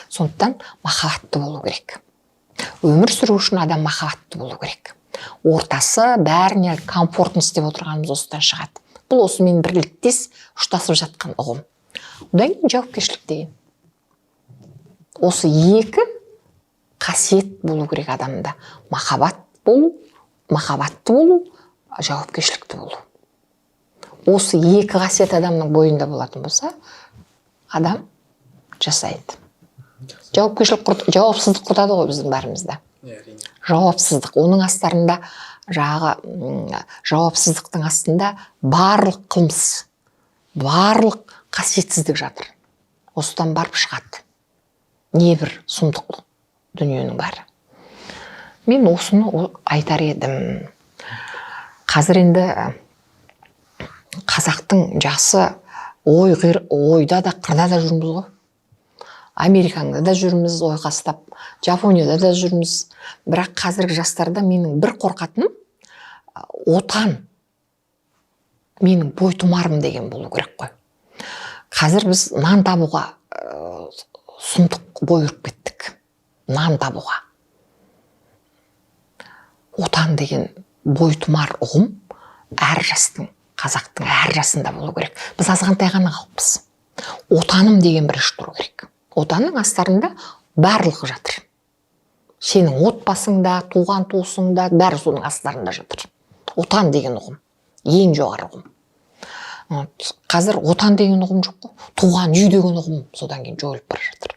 Сондықтан махаббатты болу керек. Өмір сүру үшін адам махаббатты болу керек. Ортасы бәріне комфортность деп отырғанымыз осыдан шығады. Бұл осымен бірліктес ұштасып жатқан ұғым. Одан кейін жауапкершілік деген. Осы екі қасиет болу керек адамда. Махаббат болу, махаббатты болу, жауапкершілікті болу. Осы екі қасиет адамның бойында болатын болса, адам жасайды. Жауапкершілік жауапсыздық құртады ғой біздің бәрімізді. Жауапсыздық, оның астарында жаңағы жауапсыздықтың астында барлық қылмыс, барлық қасиетсіздік жатыр. Осыдан барып шығады небір сұмдық дүниенің бәрі. Мен осыны айтар едім. Қазір енді қазақтың жасы ой қир, ойда да, қырда да жүрміз ғой. Американда да жүрміз ойқастап, Жапонияда да жүрміз. Бірақ қазіргі жастарда менің бір қорқатыным, отан менің бойтұмарым деген болу керек қой. Қазір біз нан табуға сұмдық бой ұрып кеттік. Нан табуға. Отан деген бойтұмар ұғым әр жастың, қазақтың әр жасында болу керек. Біз азғантай ғана халықпыз. Отаным деген бірінші тұру керек. Отанның астарында барлығы жатыр. Сенің отбасың да, туған туысың да, бәрі соның астарында жатыр. Отан деген ұғым ең жоғары ұғым. Вот. Қазір отан деген ұғым жоқ қой. Туған үй деген ұғым содан кейін жойылып бара жатыр.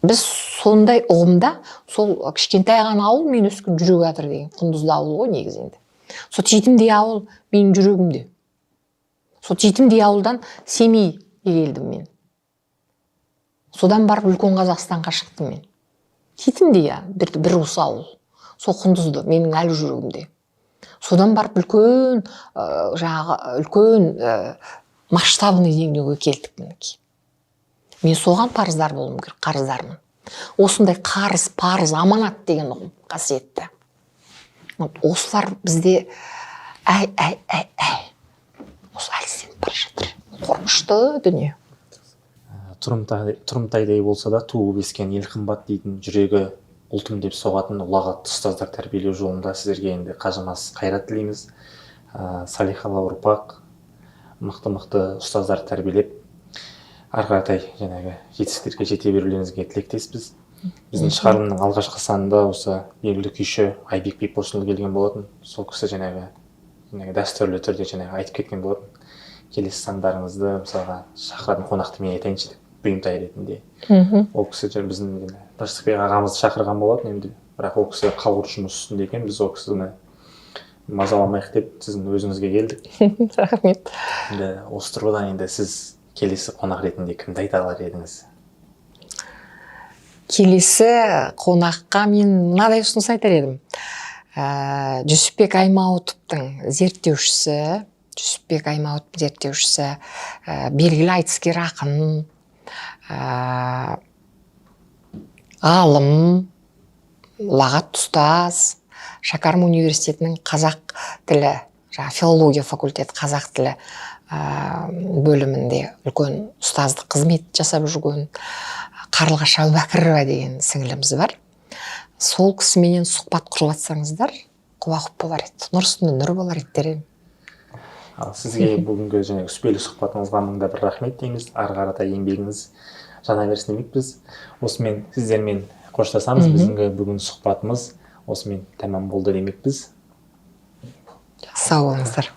Біз сондай ұғымда, сол кішкентай ғана ауыл, мен өскен Жүрекадыр деген құндызды ауыл ғой негізі енді. Сол титімдей ауыл менің жүрегімде. Сол титімдей ауылдан Семейге келдім мен. Содан барып үлкен Қазақстанға шықтым мен. Титімдей бір уыс ауыл. Сол құндызды менің әлі жүрегімде. Содан барып үлкен, жаңағы үлкен масштабный деңгейге келдік мінекей. Мен соған парыздар болуым керек, қарыздармын. Осындай қарыз, парыз, аманат деген ұғым қасиетті. Вот осылар бізде әй, әй, әй, әй. Осы әлсізденіп бара жатыр. Қорқынышты дүние. Тұрымтайдай болса да туып өскен ел қымбат дейтін, жүрегі ұлтым деп соғатын ұлағатты ұстаздар тәрбиелеу жолында сіздерге енді қажымас қайрат тілейміз. Салиқалы ұрпақ, мықты-мықты ұстаздар тәрбиелеп, ары қаратай жаңағы жетістіктерге жете берулеріңізге тілектеспіз. Біздің шығарылымның алғашқы санында осы белгілі күйші Айбек Бекбосынұлы келген болатын. Сол кісі жаңағы дәстүрлі түрде жаңағы айтып кеткен болатын. Келесі сандарыңызды, мысалға, шақыратын қонақты мен айтайыншы деп, бұйымтай ретінде. Ол кісі біздің жаңағы Тыныштықбек ағамызды шақырған болатын енді, бірақ ол кісі қалғыр жұмыс үстінде екен. Біз ол кісіні мазаламайық деп сіздің өзіңізге келдік. Рахмет. Енді осы тұрғыдан енді сіз келесі қонақ ретінде кімді айта алар едіңіз? Келесі қонаққа мен мынадай ұсыныс айтар едім. Жүсіпбек Аймауытовтың зерттеушісі, Жүсіпбек Аймауытов зерттеушісі, белгілі айтыскер ақын, ғалым, Ұлағатты ұстаз, Шәкәрім университетінің қазақ тілі, жаңағы филология факультеті қазақ тілі бөлімінде үлкен ұстаздық қызмет жасап жүрген Қарлығаш Әубәкірова деген сіңіліміз бар. Сол кісіменен сұхбат құрып жатсаңыздар, құба құп болар еді, нұр үстіне нұр болар еді дер едім. Ал сізге бүгінгі жаңағы сүбелі сұхбатыңызға мың да бір рахмет дейміз. Ары қарата еңбегіңіз жана берсін демекпіз. Осымен сіздермен қоштасамыз. Біздің бүгін сұхбатымыз осымен тәмам болды демекпіз. Сау болыңыздар.